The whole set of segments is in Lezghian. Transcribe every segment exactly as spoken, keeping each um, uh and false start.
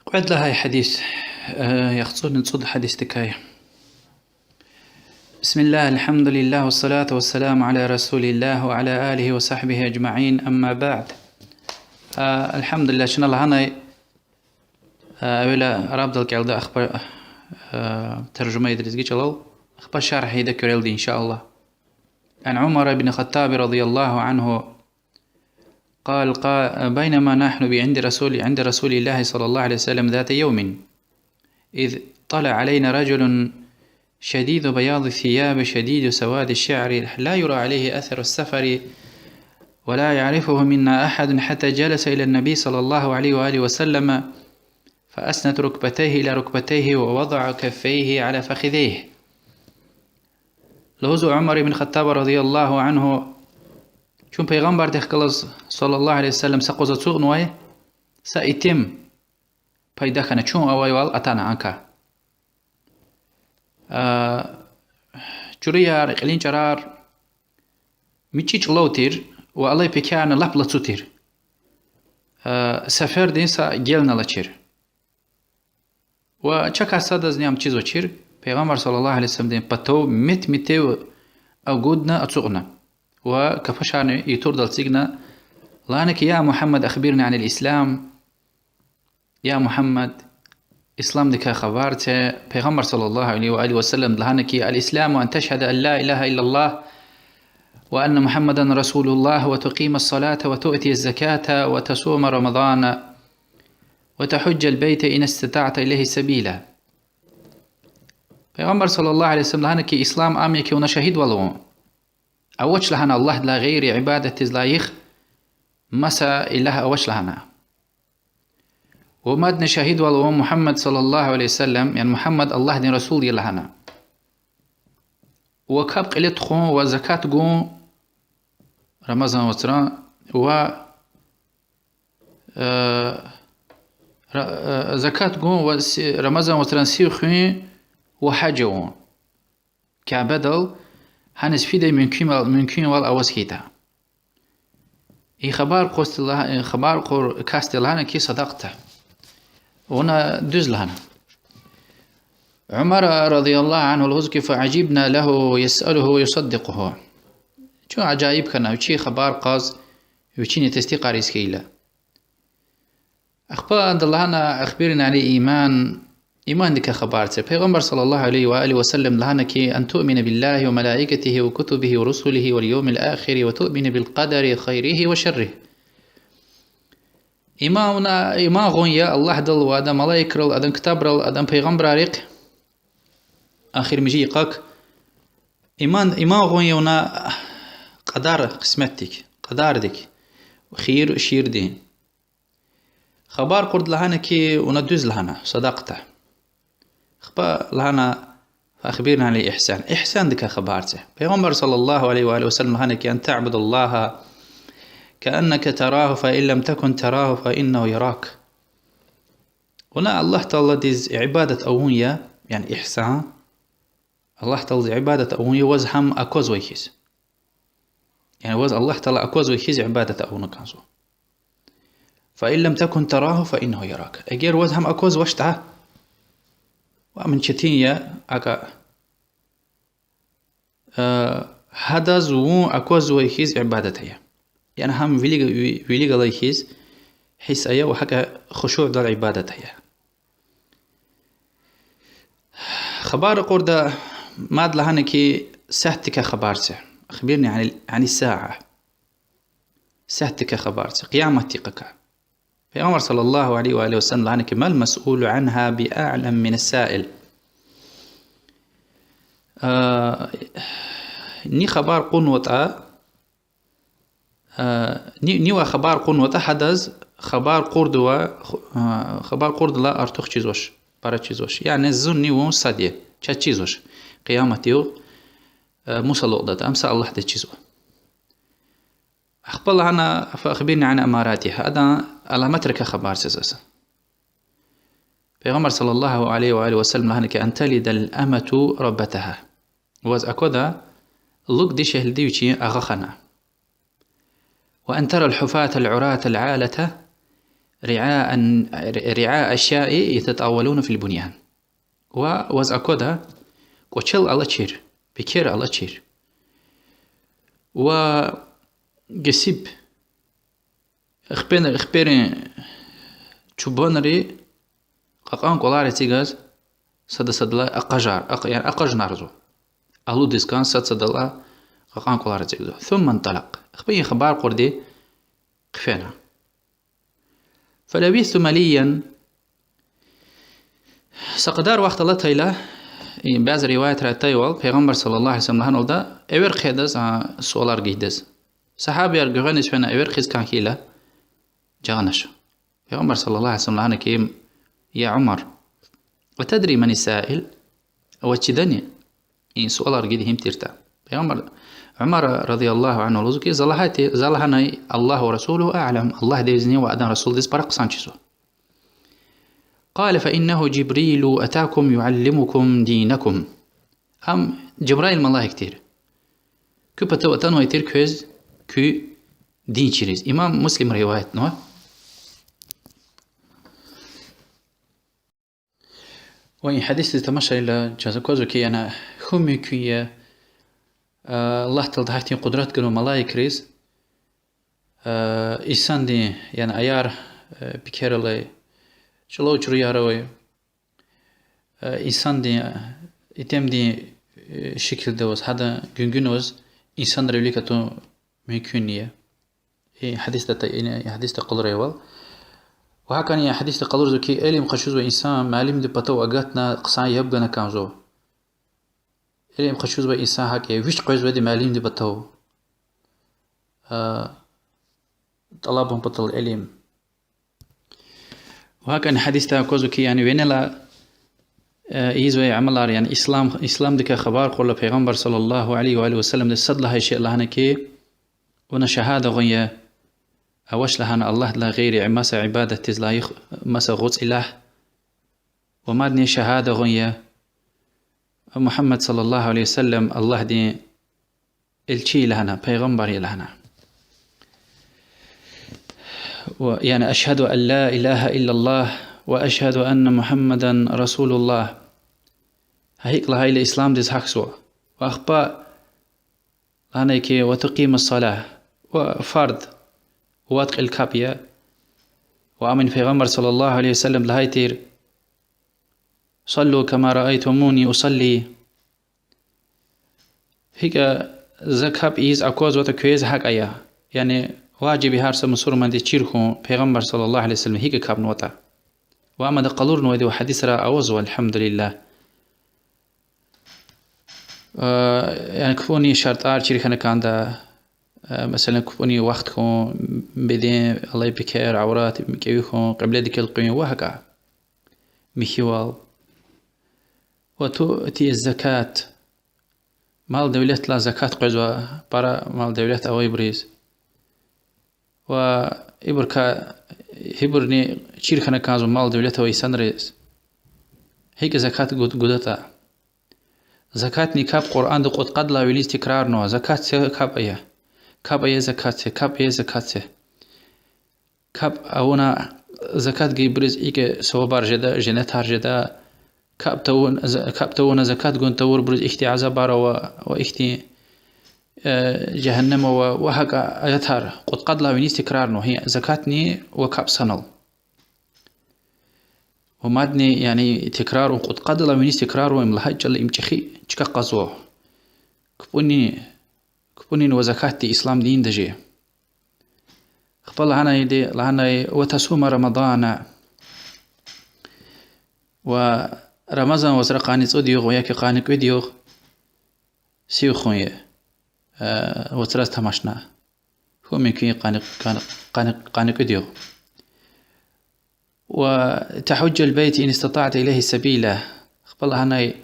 Кьвед лагьай гьадис, э, яхцӀурни цӀуд гьадисдикай. بسم الله، الحمد لله، والصلاة والسلام على رسول الله وعلى آله وصحبه أجمعين، أما بعد. А, альгьамдулиллагь, чна лагьанай, а, эвела арабдал кӀелда, ахпа, а, таржума ийида лезги чӀалал, ахпа шаргь ийида куьрелди, إن شاء الله. عن عمر بن الخطاب رضي الله عنه قال، قا-، بينما نحن عند رسول، عند رسول الله صلى الله عليه وسلم ذات يوم، إذ طلع علينا رجل شديد بياض الثياب شديد سواد الشعر لا يرى عليه أثر السفر ولا يعرفه منا أحد حتى جلس إلى النبي صلى الله عليه وآله وسلم فأسند ركبتيه إلى ركبتيه ووضع كفيه على فخذيه. Лугьузва Умар ибн Хаттаба رضي الله عنه: чун Пайгъамбардихъ галаз, صلى الله عليه وسلم, са къуз ацукьнавай, са итим пайда хьана, чун авайвал атана анка. А, чуруяр, кьилин чӀарар мичӀи чӀулав тир ва алай пекярни лап лацу тир. А, сефердин са гелни алачир. Ва чакай садазни ам чизвачир, Пайгъамбар صلى الله عليه وسلمдин патав мет-метӀев агудна ацукьна. Ва капашарни ютурдал эцигна, лагьана ки: يا محمد، أخبرني عن الإسلام. Я Мугьаммад, исламдикай хабар це. Пайгъамбар صلى الله عليه وآله وسلمди лагьана ки: الإسلام أن تشهد أن لا إله إلا الله وأن محمدا رسول الله وتقيم الصلاة وتؤتي الزكاة وتصوم رمضان وتحج البيت إن استطعت إليه سبيلا. Пайгъамбар صلى الله عليه وسلمди лагьана ки: ислам ам я ки вуна шагьидвал авун, авач лагьана Аллагьдилай гъейри ибадатдиз лайих маса илагь авач лагьана. Ва мадни шагьидвал авун Мугьаммад صلى الله عليه وسلم, яни Мугьаммад Аллагьдин расул я лагьана. Ва капӀ кьиле тухун ва закат гун Рамазан вацран, ва, э, ра-, э, закат гун ва си-, Рамазан вацран сив хуьн ва гьаж авун Кябедал, гьаниз фидай мумкинвал, мумкинвал аваз хьайитӀа. И хабар кьурди ла-, хабар кьур касди лагьана ки: садакьта. Вуна дуьз лагьана. Умара رضي الله عنه лугьуз ки: فعجبنا له يسأله ويصدقه. Чун ажаиб хьана, вичи хабар кьаз, вичини тестикьариз хьайила. Ахпа ада лагьана: أخبرني عن الإيمان, имандикай хабар це. Пайгъамбар صلى الله عليه وآله وسلم лагьана ки: أن تؤمن بالله وملائكته وكتبه ورسله واليوم الآخر وتؤمن بالقدر خيره وشره. Иман вуна, иман гъун я Аллагьдал ва адан малаикрал, адан ктабрал, адан пайгъамбаррихъ, ахирмжи йикъак. Иман, иман гъун я вуна кьадар, къисметдик, кьадардик, хийир-шийирдин. Хабар кьурди лагьана ки: вуна дуьз лагьана, садакьта. Ахпа лагьана: فأخبرني عن الإحسان. Игьсандикай хабар це. Пайгъамбар صلى الله عليه وآله وسلم лагьана ки: أن تعبد الله كأنك تراه فإن لم تكن تراه فإنه يراك. Вуна Аллагь Тааладиз ибадат авун я, яни игьсан, Аллагь Тааладиз ибадат авун я ваз гьам аквазвай хьиз. Яни ваз Аллагь Таала аквазвай хьиз ибадат авуна кӀанзава. فإن لم تكن تراه فإنه يراك. Эгер ваз гьам аквазвачтӀа, ва ам четин я, акӀа, э, гьадаз вун аквазвай хьиз ибадат ая. Яни гьам вилик, ви-, вилик галай хьиз гьисс ая ва гьакӀа хушуъдал ибадат ая. Хабар кьурда мад лагьана ки: сятдикай хабар це. أخبرني عن ال-، عن الساعة. Сятдикай хабар це, Къияматдин йикъакай. Пайгъамбар صلى الله عليه وآله وسلم лагьана ки: ما المسؤول عنها بأعلم من السائل. А, ни хабар кьунватӀа, а, ни-, нивай хабар кьунватӀа, гьадаз хабар кьурдава, ху-, а, хабар кьурдалай артух чизвач, пара чизвач. Яни зунни вун сад я, чаз чизвач. Къияматдин югъ, а, мус алукьдатӀа, ам са Аллагьдиз чизва. Ахпа лагьана: فأخبرني عن أماراتها. Адан аламатрикай хабар це заз. Пайгъамбар صلى الله عليه وآله وسلم лагьана ки: أن تلد الأمة ربتها. Ваз аквада лукӀ дишегьлиди вичин агъа хьана. وأن ترى الحفاة العراة العالة رعاء، رعاء أشياء يتطاولون في البنيان. Ва ваз аквада кӀвачел алачир, пекер алачир. Ва кесиб хпен-, хперин чубанри кьакьан кӀвалар эцигиз, сада-садалай акъажар, акъ-, яни акъажунарзава. Алудиз кӀан сад-садалай кьакьан кӀвалар эцигзава. ثم انطلق. Ахпа и хабар кьурди хъфена. فلبثت مليا. Са кьадар вахт алатайла, и бязи риваятра атайвал, Пайгъамбар صلى الله عليه وسلم лагьаналда, эвер хъийиз, а, суалар гайидаз. Сагьабияр гуьгъуьниз фена эвер хъийиз кӀан хьайила, жагъанач. Пайгъамбар صلى الله عليه وسلم лагьана ки: يا عمر، أتدري من السائل؟ Ваз чидани и суалар гайиди гьим тиртӀа? Пайгъамбар, Умар رضي الله عنه лугьузва ки, за лагьай ти-, за лагьанай: الله ورسوله أعلم, Аллагьдизни ва адан расулдиз пара хъсан чизва. قال: فإنه جبريل أتاكم يعلمكم دينكم. Ам Жабраил малаик тир. Куь патав атанвай тир квез куь дин чириз. Имам Муслима риваятнава. Ва и гьадисдиз тамашайла чаз аквазва ки, яни, хьун мумкин я, а, Аллагь Таалади гьахьтин къудрат ганва малаикриз, а, инсандин, яни аяр, а, пекер алай, чӀулав чуруяр авай, а, инсандин, а, итимдин, а, шикилда аваз, гьадан гуьнгуьна аваз инсанрин вилик атун мумкин я. И гьадисда та-, и гьадисда къалурайвал. Ва гьакӀни и гьадисда къалурзава ки, илим къачузвай инсан муаллимдин патав агатна хъсан яб гана кӀанзава. Илим къачузвай инсан гьакӀ я, вич къвезвайди муаллимдин патав, а, тӀалабун патал илим. Ва гьакӀни гьадисда аквазва ки, яни винелай, э, ийизвай амалар, яни ислам, исламдикай хабар кьурла Пайгъамбар صلى الله عليه وآله وسلمди сад лагьай шей лагьана ки, вуна шагьада гъун я, авач лагьана Аллагьдилай гъейри маса ибадатдиз лайих маса гъуц илагь, ва мадни шагьада гъун я, Мугьаммад صلى الله عليه وسلم Аллагьдин элчи я лагьана, пайгъамбар я лагьана. Ва, яни, أشهد أن لا إله إلا الله وأشهد أن محمدا رسول الله. Гьа гьикӀ лагьайла исламдиз гьахьзава. Ва ахпа лагьанай ки, وتقيم الصلاة, ва фарз вад кьил капӀ я. Ва амни Пайгъамбар صلى الله عليه وسلم лагьай тир: صلوا كما رأيتموني أصلي. ГьикӀ за капӀ ийиз аквазватӀа квез, гьакӀ ая. Яни важиб я гьар са мусурмандиз чир хьун Пайгъамбар صلى الله عليه وسلم гьикӀ капӀнаватӀа. Ва ам ада къалурнавайди ва гьадисра авазва, الحمد لله. Э, яни капӀунин шартӀар чир хьана кӀанда, э, месела, капӀунин вахт хьун, беден алай пекер, аврат, кӀеви хьун, кьибледихъ элкъуьн ва гьакӀа. Михьивал. Ва туъти закат. Мал-девлетлай закат къвезва, пара мал-девлет авайбуруз. Ва ибурукай гьибурни чир хьана кӀанзава мал-девлет авай инсанриз. ГьикӀ закат гуд-, гудатӀа. Закатни капӀ Къуръанда кьудкъадалай виниз текрарнава: закат це, капӀ ая. КапӀ ая, закат це, капӀ ая, закат це. КапӀ авуна закат гайибуруз икӀ савабар жеда, женнетар жеда. КапӀ тавун-, за-, капӀ тавуна закат гун тавурбуруз ихьтин азабар ава ва ихьтин, э, жегьеннем ава ва гьакӀа аятар кьудкъадалай виниз текрарнава гьи закатни ва капӀ санал. Ва мадни, яни, текрарун, кьудкъадалай виниз текрарун, им лагьай чӀал, им чӀехи чка кьазва. КапӀунин, капӀунин ва закатдин ислам динда жи. Ахпа лагьанайди, лагьанай: وتصوم رمضان. Ва Рамазан вацра къанни цӀуд югъ ва я ки къанни кӀуьд югъ сив хуьн я, э, вацраз тамашна. Хьун мумкин я къанни, къанни, къанни, къанни кӀуьд югъ. وتحج البيت إن استطعت إليه سبيلا. Ахпа лагьанай: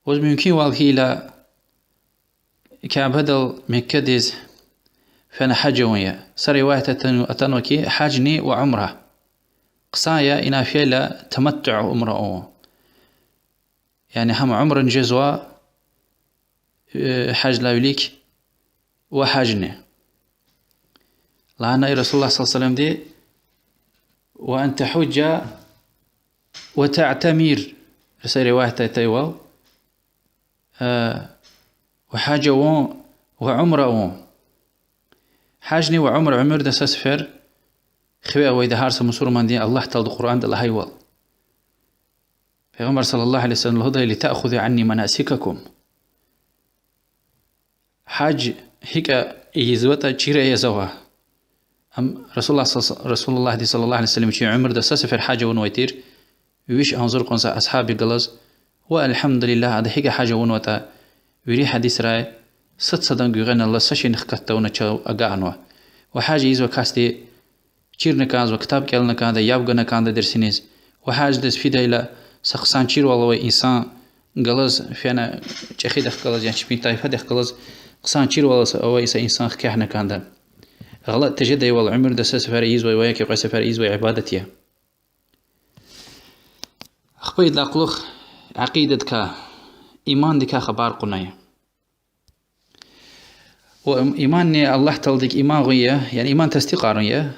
ваз мумкинвал хьайила, Кябедал Меккадиз фена гьаж авун я. Са риваятда атан-, атанва ки, гьажни ва умра. Хъсан я инай фейила таматтуъ умра авун. Яни гьам умрани жезва, э, гьаждилай вилик ва гьажни. Лагьанай رسول الله صلى الله عليه وسلمди: وأن تحج وتعتمر. Са риваятда атайвал, э, ва гьаж авун, ва умра авун. Гьажни ва умра уьмуьрда са сефер хиве авайди гьар са мусурманди, Аллагь Таалади Къуръанда лагьайвал. Пайгъамбар صلى الله عليه وسلم лугьудай: لتأخذوا عني مناسككم. Гьаж гьикӀ ийизватӀа чира язава. Ам Расулуллагь صلى الله عليه وسلم вичин уьмуьрда са сефер гьаж авунвай тир, виш агъзур кьван са асгьабдихъ галаз, ва الحمد لله, ада гьикӀ гьаж авунватӀа, вири гьадисрай сад садан гуьгъуьналлаз са шейни хкат тавуна чав агакьнава. Ва гьаж ийизвай касди чирна кӀанзава, ктаб кӀелна кӀанда, яб гана кӀанда дерсиниз. Ва гьаждиз фидайла са хъсан чирвал авай инсан галаз фена, чӀехидихъ галаз, яни чпин тайфадихъ галаз хъсан чирвал авай са инсан хкягъна кӀанда. ГъалатӀ тежедайвал уьмуьрда са сефер ийизвай ва я кьве сефер ийизвай ибадат я. Ахпа идалай кьулухъ акъидадикай, имандикай хабар кьунай. Ва иманни Аллагь Тааладик иман гъун я, яни иман тасдикьарун я.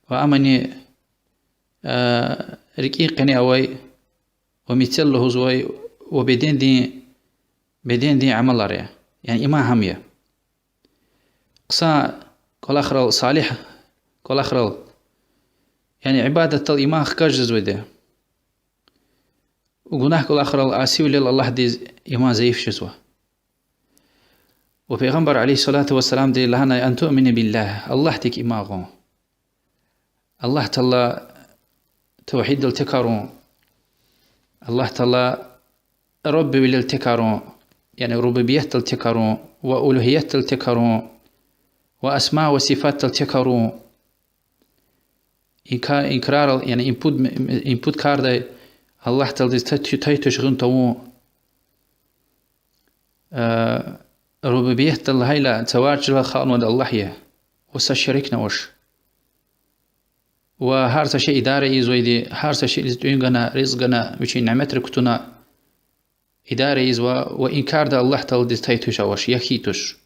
Ва амани, э, рикӀин къене авай, ва мецел лугьузвай, ва бедендин, бедендин амалар я. Яни иман гьам я. Хъсан кӀвалахрал, салигь кӀвалахрал, яни ибадатдал иман хкаж жезвайди. Гунагь кӀвалахрал, асивилел Аллагьдиз иман зайиф жезва. Ва Пайгъамбар عليه الصلاة والسلامди лагьанай: أن تؤمن بالله, Аллагьдик иман гъун. Аллагь Таала тавгьиддал текарун, Аллагь Таала Раббивилел текарун, яни рубубиятдал текарун, ва улугьиятдал текарун, ва асма ва сифатдал текарун. Инка-, инкрарал, яни им пуд, им пуд кардай Аллагь Тааладиз тай-, тай туш гъун тавун. Э, рубубиятдал лагьайла, цавар чӀалал халкьнавайди Аллагь я, ва са шерикни авач. Ва гьар са шей идара ийизвайди, гьар са шейиниз тӀуьн гана, ризкь гана, вичин няметрик кутуна, идара ийизва, ва инкарда Аллагь Тааладиз тай туш авач, я хьи туш.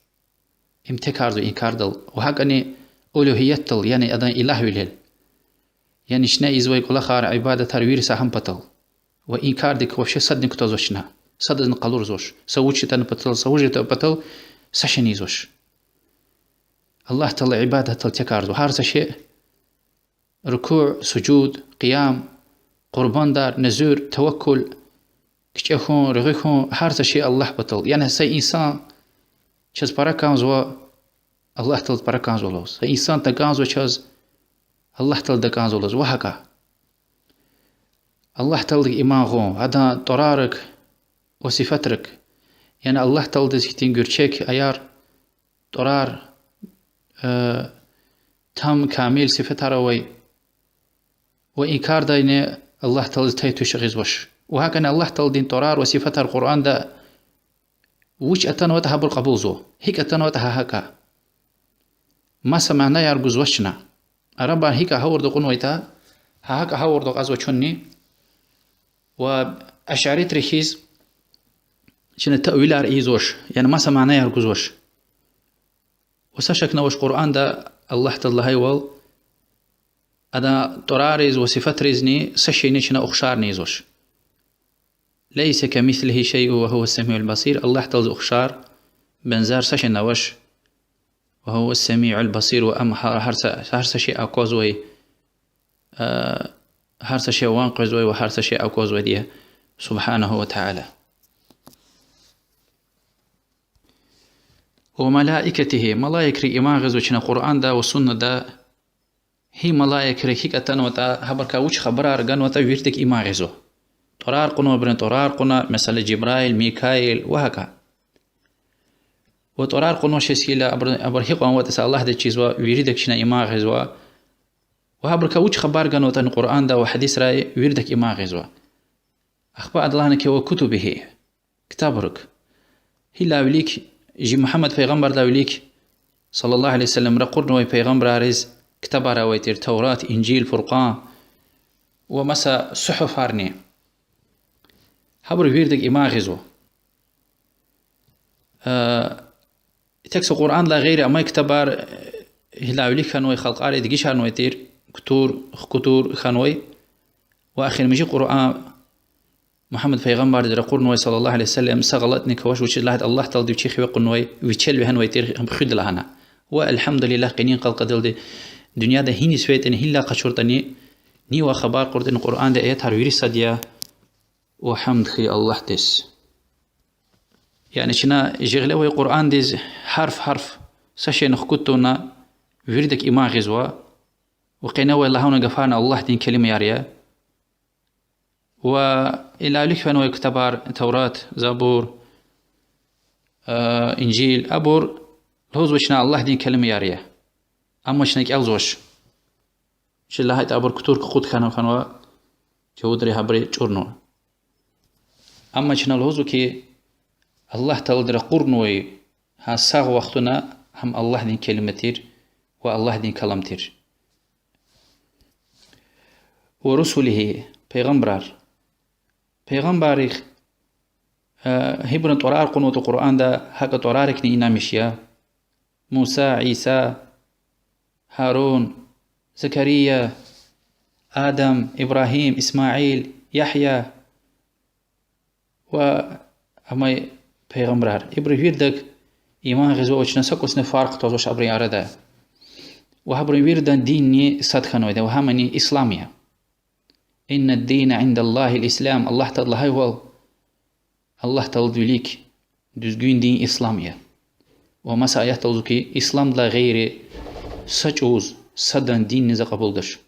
Им текарзава инкардал. Ва гьакӀани улугьиятдал, яни адан илягьвилел. Яни чна ийизвай кӀвалахар, ибадатар вири са гьам патал. Ва инкардик вообще садни кутазвач чна. Садазни къалурзавач. Са вуч ятӀани патал, са вуж ятӀа патал, са шейни ийизвач. Аллагь Таала ибадатдал текарзава. Гьар са шей, рукуъ, сужуд, къиям, къурбандар, незуьр, таваккул, кичӀе хьун, регъуь хьун, гьар са шей Аллагь патал. Яни са инсан чаз пара кӀанзава, Аллагь Тааладиз пара кӀанзава лугьуз. Са инсан такӀанзава чаз, Аллагь Тааладиз такӀанзава лугьуз. Ва гьакӀа. Аллагь Тааладик иман гъун, адан тӀварарик ва сифатрик. Яни Аллагь Тааладиз хьтин гуьрчег, аяр, тӀварар, э, там, камил сифатар авай. Ва инкардайни Аллагь Тааладиз тай туш гъизвач. Ва гьакӀани Аллагь Тааладин тӀварар ва сифатар Къуръанда вуч атанватӀа гьабур кьабулзава. ГьикӀ атанватӀа гьа гьакӀа. Маса манаяр гузвач чна. Арабар гьикӀ гъавурда кьунвайтӀа, гьа гьакӀа гъавурда кьазва чунни. Ва ашаритри хьиз чна таъвилар ийизвач, яни маса манаяр гузвач. Ва са шакни авач Къуръанда Аллагь Таалади лагьайвал, адан тӀварариз ва сифатризни са шейни чна ухшарни ийизвач. ليس كمثله شيء وهو السميع البصير. Аллагь Тааладиз ухшар, бензер са шейни авач. وهو السميع البصير, ва ам гьа-, гьар са, гьар са шей аквазвай, а, гьар са шей ван къвезвай ва гьар са шей аквазвайди я, سبحانه وتعالى. وملائكته, малаикрик иман гъизва чна Къуръанда ва суннада, гьи малаикрик гьикӀ атанватӀа, гьабурукай вуч хабарар ганватӀа виридак иман гъизва. ТӀварар кьунвайбурун тӀварар кьуна, месела, Жибраил, Микаил ва гьакӀа. Ва тӀварар кьунвачиз хьайила, абур, абур гьикьван аватӀа са Аллагьдиз чизва, виридак чна иман гъизва. Ва гьабурукай вуч хабар ганватӀани Къуръанда ва гьадисрай, виридак иман гъизва. Ахпа ада лагьана хьи, وكتبه, ктабрик. Гьилай вилик, жи Мугьаммад пайгъамбардилай вилик, صلى الله عليه وسلم, ракъурнавай пайгъамбарриз ктабар авай тир: Таврат, Инжил, Фуркъан ва маса сугьуфарни. Гьабуру виридак иман гъизва. Э, тек са Къуръандилай гъейри амай ктабар, э, гьилай вилик хьанвай халкьари дегишарнавай тир, кутур, хкудур хьанвай, ва эхиримжи Къуръан Мугьаммад пайгъамбардиз ракъурнавай, صلى الله عليه وسلم, са гъалатӀни квач, вучиз лагьайтӀа Аллагь Таалади вичи хиве кьунвай, вичел вегьенвай тир, хуьда лагьана. Ва الحمد لله, къенин къал кьадалди дуьньяда гьиниз фейитӀани, гьинлай къачуртӀани, нивай хабар кьуртӀани, Къуръандин аятар вири сад я, ва гьамд хьуй Аллагьдиз. Яни чна жагъиле авай Къуръандиз гьарф-гьарф са шейни хкуд тавуна, виридак иман гъизва, ва къене авай лагьана гафарни Аллагьдин келимаяр я. Ва илавлу хьанвай ктабар, Таврат, Забур, а, Инжил, абур лугьузва чна Аллагьдин келимаяр я. Амма чна кӀелзавач. Вучиз лагьайтӀа абур кутур кукъуд хьана хьанва, жавудри гьабури чӀурнава. Амма чна лугьузва хьи, Аллагь Таалади ракъурнавай гьа сагъ вахтунда гьам Аллагьдин келима тир ва Аллагьдин калам тир. ورسله, пайгъамбарар. Пайгъамбаррихъ, э, гьибурун тӀварар кьунватӀа Къуръанда, гьакӀа тӀварарикни инанмиш я: Муса, Иса, Гьарун, Закария, Адам, Ибрагьим, Исмаил, Ягья ва амай пайгъамбарар. Ибуру виридак иман гъизва ва чна са кӀусни фаркъ твазвач абурун арада. Ва гьабурун виридан динни сад хьанвайди я, ва гьамни ислам я. إن الدين عند الله الإسلام, Аллагь Таалади лагьайвал, Аллагь Тааладин вилик дуьзгуьн дин ислам я. Ва маса аятда лугьузва хьи, исламдилай гъейри са чӀавуз, садан динни за кьабулдач.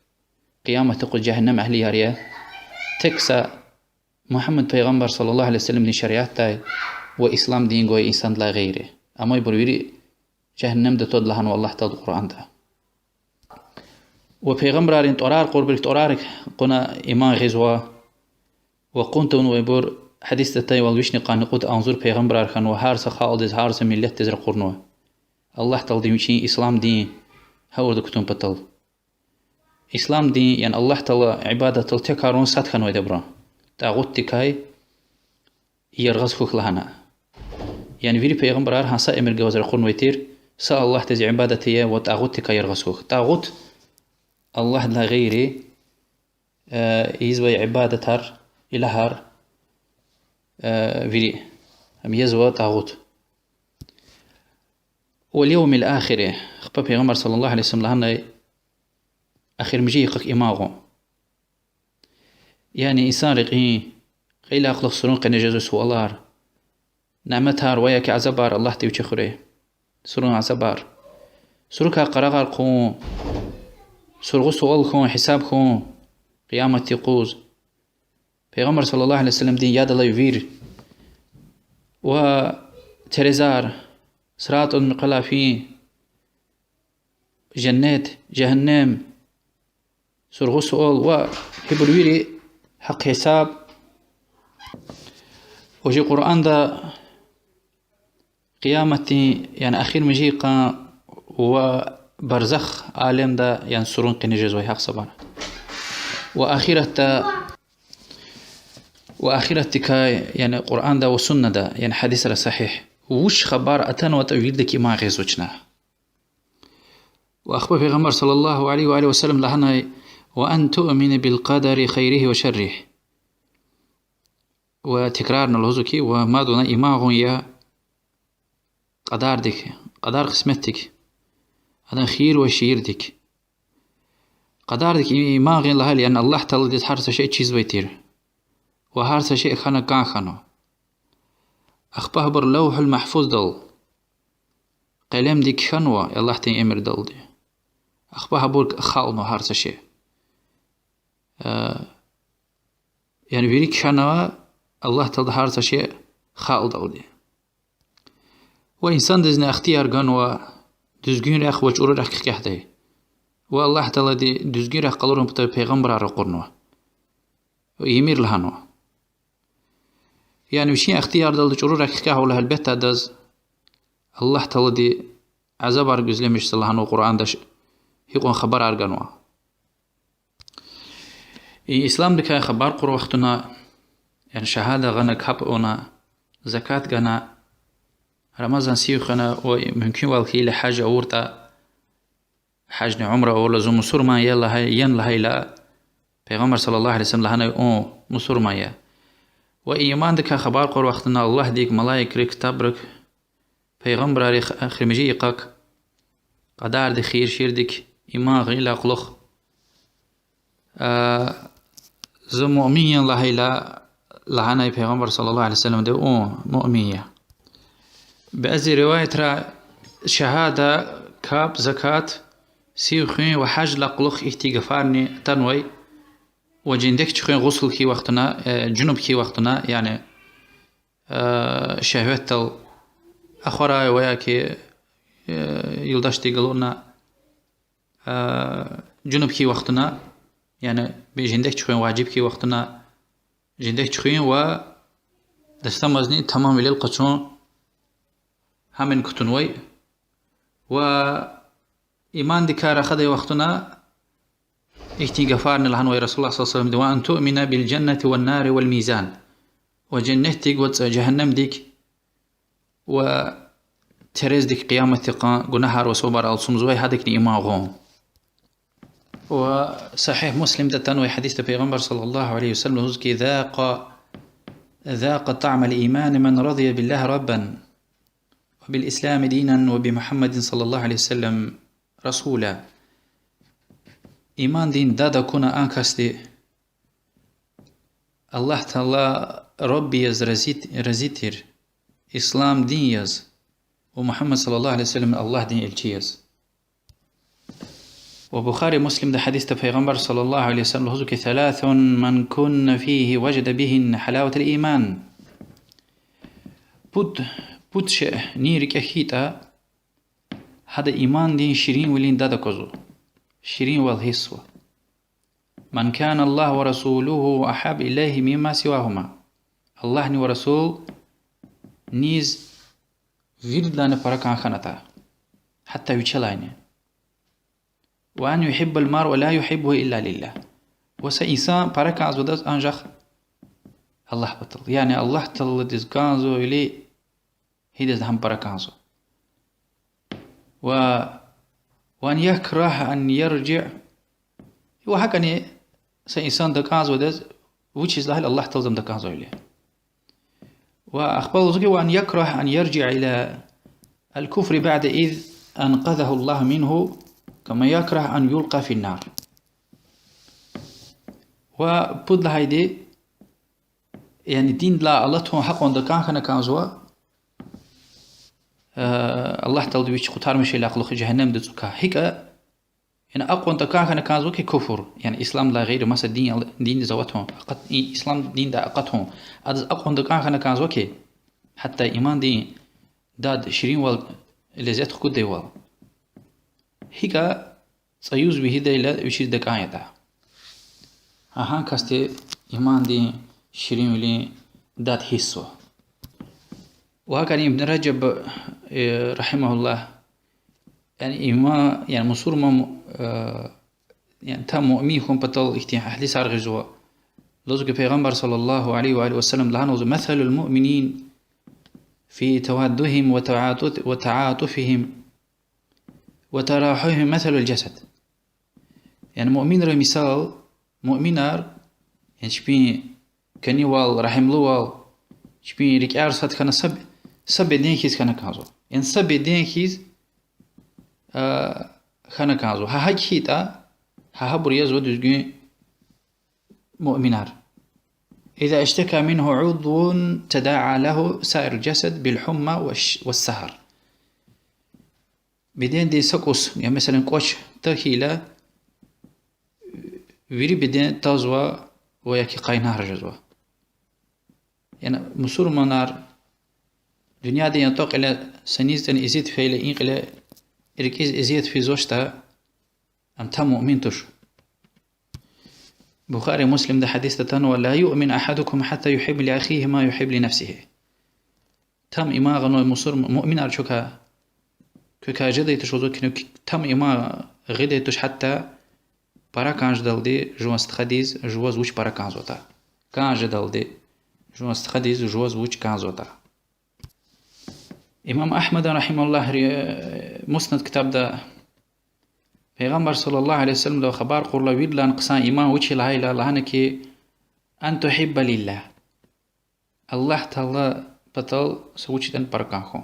Къияматдин юкъуз жегьеннем агьлияр я. Тек са Мугьаммад пайгъамбар, صلى الله عليه وسلمдин шариатдай ва ислам дин гвай инсандилай гъейри. Амайбур вири жегьеннемда твада лагьанва Аллагь Таалади Къуръанда. Ва пайгъамбаррин тӀварар кьурбур, тӀварарик кьуна иман гъизва, ва кьун тавунвайбур, гьадисда атайвал, вишни къанни кьуд агъзур пайгъамбарар хьанва, гьар са халкьдиз, гьар са миллетдиз ракъурнава Аллагь Таалади вичин ислам дин гьавурда кутун патал. Ислам дин, яни Аллагь Таала ибадатдал текарун сад хьанвайди я абурун. ТӀагъутдикай яргъаз хьухь лагьана. Яни вири пайгъамбарар гьа са эмир гваз ракъурнавай тир: са Аллагьдиз ибадат ая ва тӀагъутдикай яргъаз хьухь. ТӀагъут Аллагьдилай гъейри, э, ийизвай ибадатар, илагьар, э, вири. Ам язва тӀагъут. واليوم الآخر, ахпа пайгъамбар صلى الله عليه وسلم лагьанай: эхиримжи йикъак иман гъун. Яни инсан рекьин кьейидалай кьулухъ сурун къене жезвай суалар, няметар ва яки азабар Аллагьди вичи хуьрай. Сурун азабар. Сурукай къарагъар хъувун, сургъу-суал хьун, гьисаб хьун Къияматдин юкъуз. Пайгъамбар صلى الله عليه وسلمдин яд алай вир ва терезар, Сиратун муькъвелай фин, женнет, жегьеннем, сургъу-суал ва гьибур вири гьахъ-гьисаб. Ва чи Къуръанда Къияматдин, яни эхиримжи йикъан ва барзах алемда, яни сурун къене жезвай гьахъ-гьисабар. Ва ахиратда, ва ахиратдикай, яни Къуръанда ва суннада, яни гьадисра сагьигь, вуч хабар атанватӀа, виридак иман гъизва чна. Ва ахпа пайгъамбар صلى الله عليه وعلى آله وسلم лагьанай: وأن تؤمن بالقدر خيره وشره. Ва текрарна лугьузва хьи, ва мад вуна иман гъун я кьадардик, кьадар-къисметдик, адан хийир ва шийирдик. Кьадардик иман гъин лагьайла, яни Аллагь Тааладиз гьар са шей чизвай тир ва гьар са шей хьана кӀан хьанва. Ахпа гьабур Лавгьул Магьфуздал къелемдик кхьенва Аллагьдин эмирдалди. Ахпа гьабур халкьнава гьар са шей. Э, яни вири кхьенва, Аллагь Таалади гьар са шей халкьдалди. Ва инсандизни ихтияр ганва дуьзгуьн рехъ ва чӀуру рехъ кхьихьдай. Ва Аллагь Таалади дуьзгуьн рехъ къалурун патал пайгъамбарар ракъурнава. Ва ийимир лагьанва. Яни вичин ихтиярдалди чӀуру рехъ кхьихьайла, гьелбетда, адаз Аллагь Таалади азабар гуьзлемишзава лагьанва Къуръанда, гьикьван хабарар ганва. И исламдикай хабар кьур вахтунда, яни шагьада гъана, капӀ авуна, закат гана, Рамазан сив хвена ва мумкинвал хьайила гьаж авуртӀа, гьажни умра авурла, зун мусурман я лагьай, ян лагьайла, Пайгъамбар صلى الله عليه وسلم лагьанай: ун мусурман я. Ва имандикай хабар кьур вахтунда Аллагьдик, малаикрик, ктабрик, пайгъамбаррик, эхиримжи йикъак, кьадардик, хийир-шийирдик иман гъайидалай кьулухъ, а, зун муъмин я лагьайла, лагьанай Пайгъамбар صلى الله عليه وسلمди: ун муъмин я. Бязи риваятра шагьада, капӀ, закат, сив хуьн ва гьаждилай кьулухъ ихьтин гафарни атанвай, ва жендек чуьхуьн гъусл хьайи вахтунда, э, жунуб хьайи вахтунда, яни, э, шагьватдал ахварай ва яки, э, юлдашди галуна, э, жунуб хьайи вахтунда, яни жендек чуьхуьн важиб хьайи вахтунда, жендек чуьхуьн ва дастамазни тамамвилел къачун, гьамни кутунвай. Ва имандикай рахадай вахтунда ихьтин гафарни лагьанвай رسول الله صلى الله عليه وسلمди: وأن تؤمن بالجنة والنار والميزان. Ва женнетдик ва ц-, жегьеннемдик ва терездик, къияматдин къан гунагьар ва сувабар алцумзавай, гьадакни иман гъун. Ва Сагьигь Муслимда атанвай гьадисда Пайгъамбар صلى الله عليه وسلم лугьуз ки: ذاق، ذاق طعم الإيمان من رضي بالله ربا وبالإسلام دينا وبمحمد صلى الله عليه وسلم رسولا. Имандин дад акуна а касди, Аллагь Таала Рабби яз рази, рази тир, ислам дин яз, ва Мугьаммад صلى الله عليه وسلم Аллагьдин элчи яз. Ва Бухари, Муслимда гьадисда Пайгъамбар صلى الله عليه وسلم лугьузва ки: ثلاث من كن فيه وجد بهن حلاوة الإيمان. Пуд, пуд шей нин рикӀе хьайитӀа, гьада имандин ширинвилин дад аквазва, ширинвал гьиссзава. من كان الله ورسوله أحب إليه مما سواهما. Аллагьни ва Расул низ виридалайни пара кӀан хьанатӀа, гьатта вичелайни. وأن يحب المرء لا يحبه إلا لله. Ва са инсан пара кӀанзавайдаз анжах Аллагь патал. Яни Аллагь Тааладиз кӀанзавайвиляй гьидазни гьам пара кӀанзава. Ва وأن يكره أن يرجع. Ва гьакӀни са инсан дакӀанзавайдаз, вучиз лагьайтӀа Аллагь Тааладиз ам дакӀанзавайвиляй. Ва ахпа лугьузва ки وأن يكره أن يرجع إلى الكفر بعد إذ أنقذه الله منه كما يكره أن يلقى في النار. Ва пуд лагьайди, яни диндилай алатун гьакьван дакӀан хьана кӀанзава, э, Аллагь Таалади вич къутармишайдалай кьулухъ жегьеннемдин цӀукай. ГьикӀ, яни акьван дакӀан хьана кӀанзава ки куфр, яни исламдилай гъейри маса дин ал-, диндиз аватун, акъат-, и-, ислам диндай акъатун, адаз акьван дакӀан хьана кӀанзава ки, гьатта имандин дад, ширинвал, лезет хкуддайвал. ГьикӀ цӀуз вегьидайла вичиз дакӀан ятӀа, гьа гьа касди имандин ширинвилин дад гьиссзава. Ва гьакӀни Ибн Ражаб, э, رحمه الله, яни иман, яни мусурман, э, яни там муъмин хьун патал ихьтин гьадисар гъизва. Лугьузва ки Пайгъамбар صلى الله عليه وعلى آله وسلم лагьанва: مثل المؤمنين في توادهم وتعاطف-، وتعاطفهم وتراحمهم مثل الجسد. Яни муъминрин мисал, муъминар, яни чпин кӀанивал, регьимлувал, чпин рикӀер сад хьана са, са беден хьиз хьана кӀанзава. Яни са беден хьиз, а, хьана кӀанзава. Гьа гьакӀ хьайитӀа, гьа гьабур язва дуьзгуьн муъминар. إذا اشتكى منه عضو تداعى له سائر الجسد بالحمى والش-، والسهر. Бедендин са кӀус, я, месела, кӀвач тахьайла, вири беден тазва ва яки къайнар жезва. Яни мусурманар дуьньядин ятӀа кьиле са низ ятӀани эзият фейила, и кьиле рикӀиз эзият физвачтӀа, ам там муъмин туш. Бухари, Муслимда гьадисда атанва: لا يؤمن أحدكم حتى يحب لأخيه ما يحب لنفسه. Там иман гъанвай мусурм-, муъминар чукай, квекай жедай туш, лугьузва ки, там иман гъидай туш, гьатта пара кӀан жедалди жуван стхадиз жуваз вуч пара кӀанзаватӀа. КӀан жедалди жуван стхадиз жуваз вуч кӀанзаватӀа. Имам Агьмада, رحمه الله, ри-, Муснад ктабда Пайгъамбар صلى الله عليه وسلمдавай хабар кьурла виридалай хъсан иман вуч я лагьайла, лагьана ки, أن تحب لله, Аллагь Таала патал са вуч ятӀани пара кӀан хьун.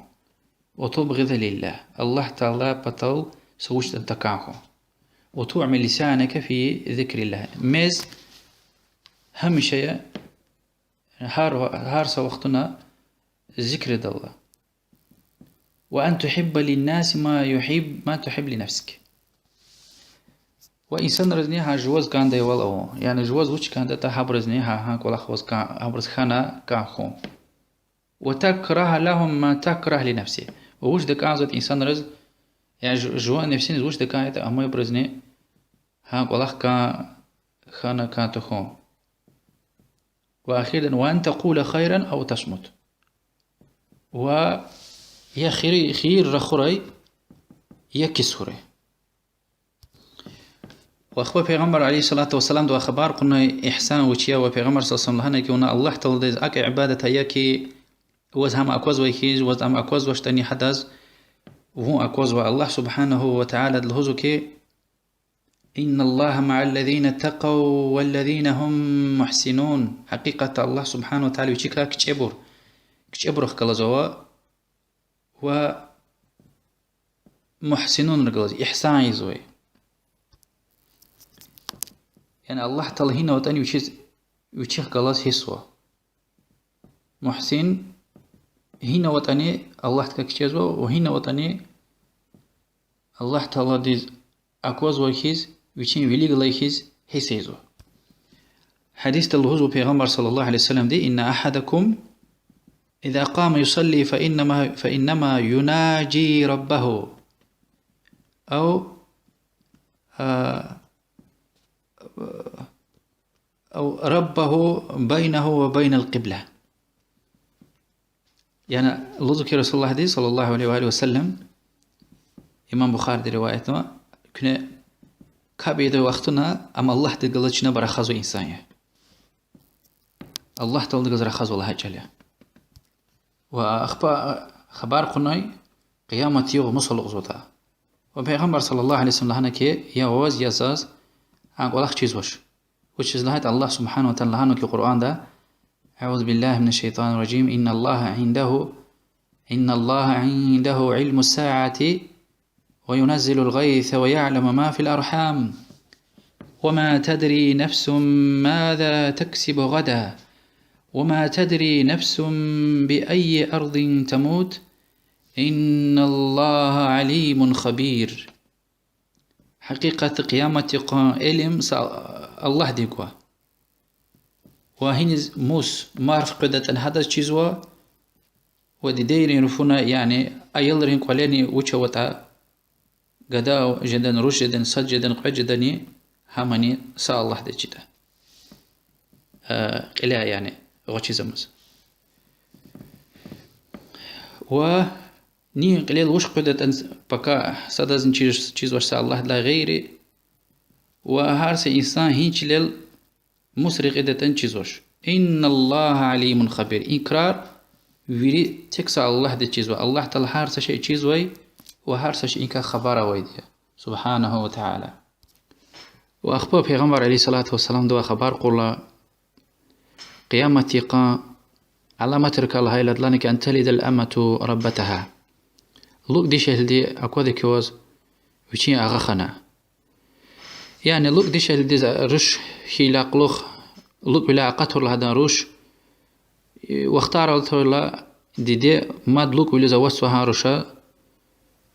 وتبغض لله, Аллагь Таала патал са вуч ятӀани такӀан хьун. وتعمي لسانك في ذكر الله, мез гьамиша я, гьар, гьар са вахтунда зикрдалла. وأن تحب للناس ما يحب، ما تحب لنفسك. Ва инсанризни гьа жуваз кӀандайвал авун, яни жуваз вуч кӀандатӀа, гьабуризни гьа, гьа кӀвалах ваз кӀан, гьабуриз хьана кӀан хьун. وتكره لهم ما تكره لنفسك. Ва вуч такӀанзаватӀа инсанриз, яни жу-, жуван нефсиниз вуч такӀан ятӀа, амайбуризни гьа кӀвалах кӀан, хьана кӀан тахьун. Ва эхирдани, وأن تقول خيرا أو تصمت. Ва я хийир, хийир рахурай, я кис хьурай. Ва ахпа Пайгъамбар عليه الصلاة والسلامдавай хабар кьунай игьсан вуч я, ва Пайгъамбар صلى الله عليه وسلم лагьана ки, вуна Аллагь Тааладиз акӀ ибадат ая ки, ваз гьам аквазвай хьиз, ваз ам аквазвачтӀани гьадаз вун аквазва. Аллагь سبحانه وتعالىди лугьузва ки, إن الله مع الذين اتقوا والذين هم محسنون. Гьакъикъатда Аллагь سبحانه وتعالى вичикай кичӀебур, кичӀебурухъ галазва ва محسنون галаз, игьсан ийизвай. Яни Аллагь Таала гьинаватӀани вичиз, вичихъ галаз гьисзава. Мугьсин гьинаватӀани Аллагьдикай кичӀезва ва гьинаватӀани Аллагь Тааладиз аквазвай хьиз, вичин вилик галай хьиз гьисс ийизва. Гьадисда лугьузва Пайгъамбар صلى الله عليه وسلمди: إن أحدكم إذا قام يصلي فإنما، فإنما يناجي ربه أو، а, أو ربه بينه وبين القبلة. Яни лугьузва ки Расулуллагьди صلى الله عليه وآله وسلم, имам Бухариди риваятнава, куьне капӀ ийидай вахтунда ам Аллагьдихъ галаз чна рахазва инсан я. Аллагь Тааладихъ галаз рахазва лагьай чӀал я. Ва ахпа хабар кьунай къиямат югъ мус алукьзаватӀа. Ва Пайгъамбар صلى الله عليه وسلم лагьана ки, я ваз, я заз а кӀвалах чизвач. Вучиз лагьайтӀа Аллагь سبحانه وتعالى лагьанва ки Къуръанда: أعوذ بالله من الشيطان الرجيم. إن الله عنده، إن الله عنده علم الساعة وينزل الغيث ويعلم ما في الأرحام وما تدري نفس ماذا تكسب غدا وما تدري نفس بأي أرض تموت إن الله عليم خبير. Гьакъикъатда къиямат йикъан илим са Аллагьдихъ гва. Ва гьиниз мус марф къведатӀани гьадаз чизва, ва дидейрин руфуна, яни аялрин кӀвалени вуч аватӀа, гада жедани, руш жедани, сад жедани, кьвед жедани, гьамани са Аллагьдиз чида. Э, кьиляй, яни гъвечӀизамаз. Ва нин кьилел вуч къведатӀани пака садазни чиз-, чизвач са Аллагьдилай гъейри. Ва гьар са инсан гьи чилел мус рекьидатӀани чизвач. إن الله عليم خبير. И крар вири тек са Аллагьдиз чизва. Аллагь Таала гьар са шей чизвай ва гьар са шейиникай хабар авайди я, سبحانه وتعالى. Ва ахпа Пайгъамбар عليه الصلاة والسلامдавай хабар кьурла къиямат йикъан аламатрикай лагьайла, лагьана ки: أن تلد الأمة ربتها. ЛукӀ дишегьлиди аквада кваз вичин агъа хьана. Яни лукӀ дишегьлидиз руш хьайила кьулухъ, лукӀвиляй акъатурла гьадан руш, вахтар алатайла диде мад лукӀвилиз аватзава гьа руша,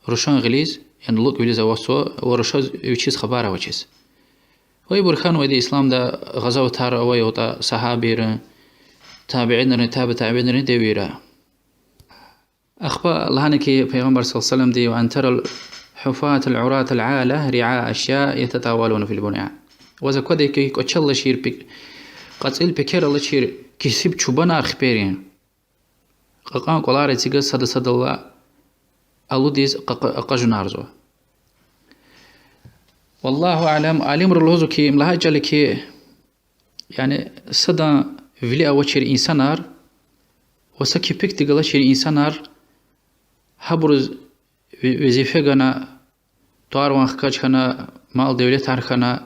рушан гъилиз, яни лукӀвилиз аватзава ва рушаз вичиз хабар авачиз. Ва ибур хьанвайди исламда гъазаватар авай ятӀа сагьабийрин, табиинрин, таби табиинрин девирда. Ахпа лагьана ки Пайгъамбар صلى الله عليه وسلمди: وأن ترى الحفاة العراة العالة رعاء الشاء يتطاولون في البنيان. Ваз аквада ки кӀвачел алачир, пе-, кьацӀил пекер алачир кесиб чубанар хиперин кьакьан кӀвалар эцигиз сада-садалай алудиз къакъ-, акъажунарзава. والله أعلم, алимри лугьузва ки, им лагьай чӀал я ки, яни садан вили авачир инсанар ва са кепекдихъ галачир инсанар, гьабуруз ве-, везифе гана, тӀвар-ван хкаж хьана, мал-девлетар хьана,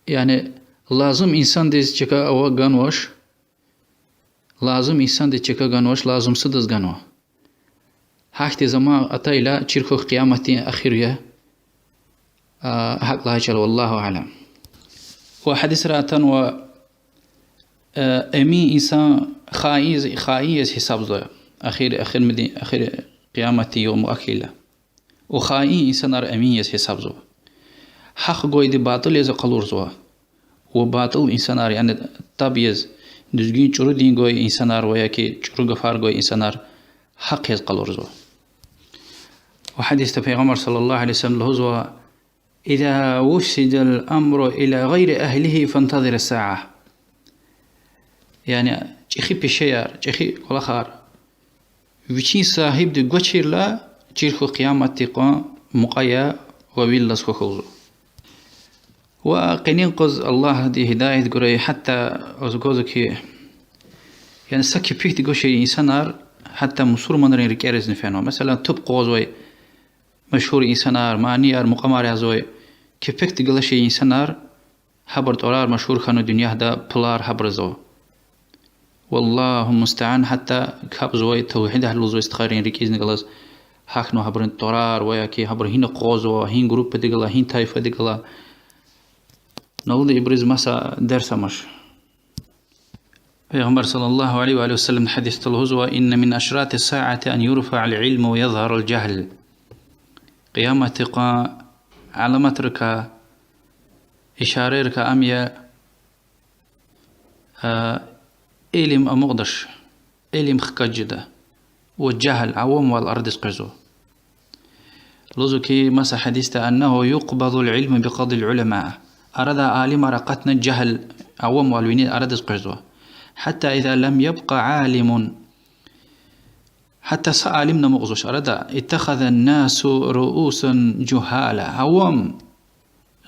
яни лазим инсандиз чка авай ганвач, лазим инсандиз чка ганвач, лазимсудаз ганва. Гьахьтин заман атайла чир хьухь, къияматдин эхир я, гьакӀ лагьай чӀал, والله أعلم. Ва гьадисра атанва, эмин инсан хаин, хаин яз гьисабзава, эхир, эхир, эхир къияматдин югъ мукьвакилла. Ва хаин инсанар эмин яз гьисабзава. Гьахъ гвайди батӀил яз акъалурзава. Ва батӀил инсанар, яни таб яз, дуьзгуьн чӀуру дин гвай инсанар ва яки чӀуру гафар гвай инсанар гьахъ яз къалурзава. Ва гьадисда Пайгъамбар صلى الله عليه وسلم лугьузва: إذا وسد الأمر إلى غير أهله فانتظر الساعة. Яни чӀехи пешеяр, чӀехи кӀвалахар вичин сагьибди гвачирла, чир хьухь, къияматдин къугъваз мукьва я ва вил алаз хьухь лугьузва. Ва къенин къуз Аллагьди гьидаят гурай, гьатта аквазва хьи, яни са кепекдихъ галачир инсанар гьатта мусурманрин рикӀеризни фенва. Месела, туб къугъвазвай машгьур инсанар, манияр, мукьвамар язавай, кепекдихъ галачир инсанар, гьабурун тӀварар машгьур хьанва дуьньяда, пулар гьабуруз ава. والله المستعان, гьатта капӀзавай, тавгьид агьлу лугьузвай стхайрин рикӀизни галаз гьахьнава гьабурун тӀварар ва яки гьабур гьина къугъвазва, гьи группадихъ гала, гьи тайфадихъ гала. Налуди ибуруз маса дерс амач. Пайгъамбар صلى الله عليه وآله وسلم гьадисда лугьузва: إن من أشراط الساعة أن يرفع العلم ويظهر الجهل. Къияматдин къугъван аламатрикай, ишарайрикай ам я, илим амукьдач, илим хкаж жеда, ва жагьил, авамвал арадиз къвезва. Лугьузва хьи, маса гьадисда: أنه يقبض العلم بقبض العلماء. Арадай алимар акъатна, жагьил, авамвал виниз арадиз къвезва. حتى إذا لم يبق عالم. Гьатта са алимни амукьзавач арада. اتخذ الناس رؤوسا جهالا. Авам,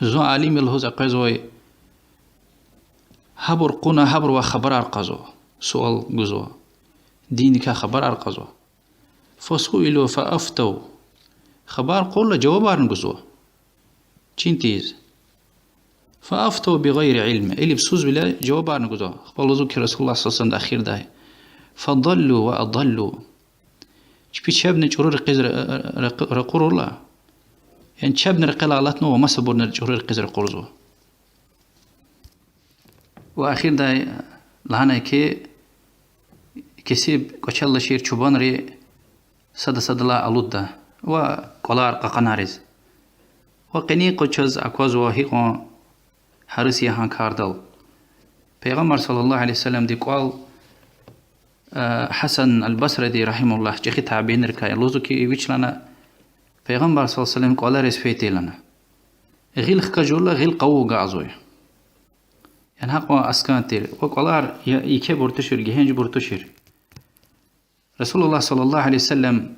зун алим я лугьуз акъвезвай, гьабур кьуна, гьабурувай хабарар кьазва, суал гузва, диндикай хабарар кьазва. فسئلوا فأفتوا. Хабар кьурла жавабарни гузва. Чин тийиз. فأفتوا بغير علم. Илимсузвиле жавабарни гузва. Ахпа лугьузва хьи, رسول الله صلى الله عليه وسلمди эхирдай: فضلوا وأضلوا. Чпи чебни чӀуру рекьиз ра-, ра-, ракъурла, яни чебни рекьелай алатнава ва масабурни чӀуру рекьиз ракъурзава. Ва эхирдай лагьанай хьи, кесиб кӀвачел алачир чубанри сада-садалай алудда ва кӀвалар кьакьанариз. Ва къенин къуз чаз аквазва гьикьван гьарис я гьа кардал. Пайгъамбар صلى الله عليه وسلمди кӀвал, Гьасан аль-Басриди, رحمه الله, чӀехи табиинрикай, лугьузва хьи, вич лагьана, Пайгъамбар صلى الله عليه وسلم кӀвалериз фейитӀа лагьана, гъил хкажурла гъил къавув агакьзавай. Яни гьакьван аскӀан тир. Ва кӀвалар я-, екебур тушир, гегьенжбур тушир. رسول الله صلى الله عليه وسلم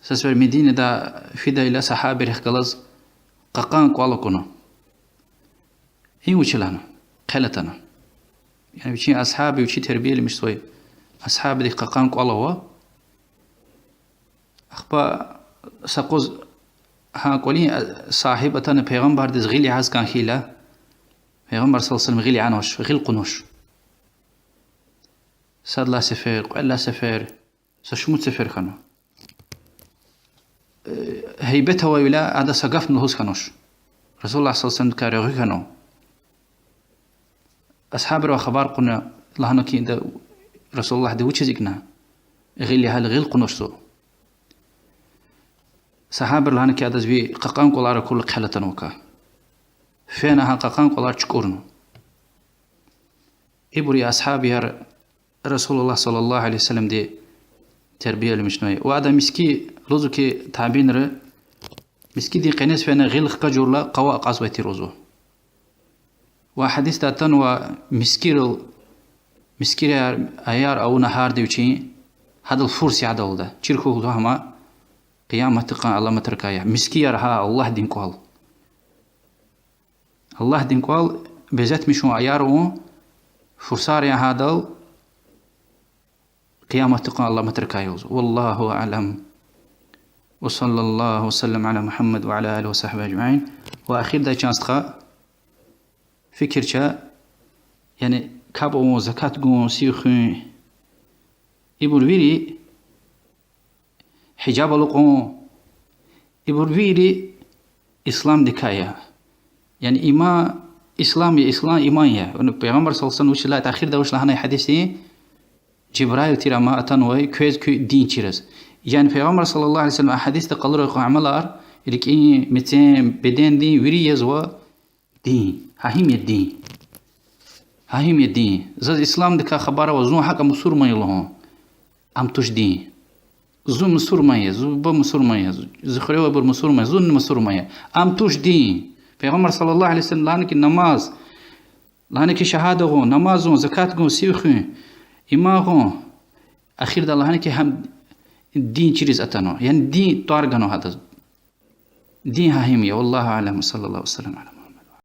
са сефер Мединада фидайла, сагьабийрихъ галаз кьакьан кӀвал акуна. И вуч я лагьана, хъел атана. Яни вичин асгьаб, вичи тербияламишзавай асгьабдихъ кьакьан кӀвал ава. Ахпа са къуз гьа кӀвалин сагьиб атана Пайгъамбардиз гъил ягъиз кӀан хьайила, Пайгъамбар صلى الله عليه وسلم гъил ягъанвач, гъил кьунвач. Сад лагьай сефер, кьвед лагьай сефер, са шумуд сефер хьанва. Гьейбет авайвиляй ада са гафни лугьуз хьанвач. رسول الله صلى الله عليه وسلمдикай регъуь хьанва. Асгьабривай хабар кьуна, лагьана хьи, ида Расулуллагьди вучиз икӀна? Гъил ягъайла гъил кьунвач зун. Сагьабийри лагьана хьи, адаз ви кьакьан кӀвалар акурла хъел атанвакай. Фена гьа кьакьан кӀвалар чукӀурна. Ибуру асгьабияр رسول الله صلى الله عليه وسلمди тербияламишнавай. Ва ада миски, лугьузва хьи, табиинри, мискидин къенез фена гъил хкажурла къаву акьазвай тир лугьузва. Ва гьадисда атанва мискирал, мискирар, аяр авуна гьарда вичин, гьадал фурс я гьадалда. Чир хьухь лугьузва гьам къияматдин къугъван аламатрикай я. Мискияр гьа Аллагьдин кӀвал. Аллагьдин кӀвал безетмишун, аяр авун фурсар я гьадал, къияматдин къугъван аламатрикай я лугьузва. والله أعلم. وصلى الله وسلم على محمد وعلى آله وصحبه أجمعين. Ва эхирдай, чан стха, фикир це, яни капӀ авун, закат гун, сив хуьн, ибур вири, гьижаб алукӀун, ибур вири исламдикай я. Яни иман, ислам я, ислам иман я. Пайгъамбар صلى الله عليه وسلم вуч лагьай, эхирда вуч лагьанай гьадисдин? Жибраил тир ама атанвай квез куь дин чириз. Яни Пайгъамбар صلى الله عليه وسلم а гьадисда къалурай кьван амалар, рикӀин, мецин, бедендин вири язва дин. Гьа гьим я дин. Гьа гьим я дин. Заз исламдикай хабар ава, зун гьакӀа мусурман я лугьун. Ам туш дин. Зун мусурман я, зи буба мусурман я, зи хуьре авайбур мусурман я, зун мусурман я. Ам туш дин. Пайгъамбар صلى الله عليه وسلم лагьана хьи намаз, лагьана хьи шагьада гъун, намаз авун, закат гун, сив хуьн, иман гъун. Эхирда лагьана хьи гьам дин чириз атанва. Яни дин тӀвар ганва гьадаз. Дин гьа гьим я. والله أعلم، وصلى الله وسلم على محمد.